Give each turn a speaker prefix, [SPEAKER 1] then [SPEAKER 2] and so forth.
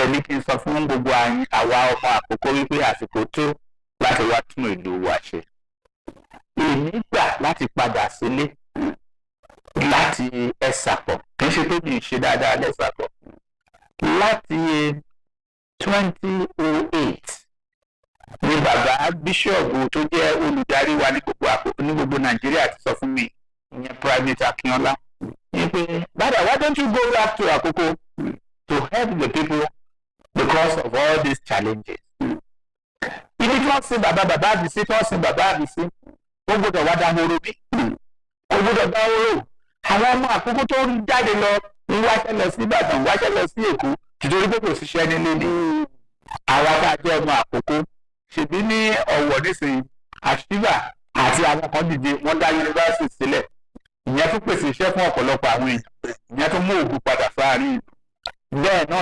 [SPEAKER 1] Dẹ̀ ní kí n sọ fún gbogbo àwa ọmọ Àkókó wípé àsìkò tó láti wá tún ìlú wa ṣe. Èmi gbà láti padà sílé láti Ẹ̀sàpọ̀. Kì í ṣe pé mi ì ṣe dáadáa lẹ́sàpọ̀. Láti 2008 ni bàbá bíṣọ̀bù tó jẹ́ olùdarí wa ní gbogbo àkókò ní gbogbo Nàìjíríà ti sọ fún mi, ìyẹn Primate Akínọlá, ní pé, "Bàbá, why don't you go back to Àkókò to help the people because of all these challenges?" Ibi tí wọ́n sin bàbá bàbá mi sí, tí wọ́n sin bàbá mi sí, ó gbọ́dọ̀ wá dahoro bí? Ó gbọ́dọ̀ dahoro. Àwọn ọmọ Àkókò tó ń jáde lọ ń wáṣẹ́ lọ sí Ìbàdàn, wáṣẹ́ lọ sí Èkó, tìtorí pé kò síṣẹ́ nílé ni. Àwa tá a jẹ́ ọmọ Àkókò, ṣèbí ní Ọ̀wọ̀ nísìnyí, Àṣìbà àti àwọn kan dìde, wọ́n dá yunifásitì sílẹ̀. Ìyẹn tún pèsè iṣẹ́ fún ọ̀pọ̀lọpọ̀ àwọn èèyàn, ìyẹn tún mú ògùn padà sáàárín ìlú. Bẹ́ẹ̀ náà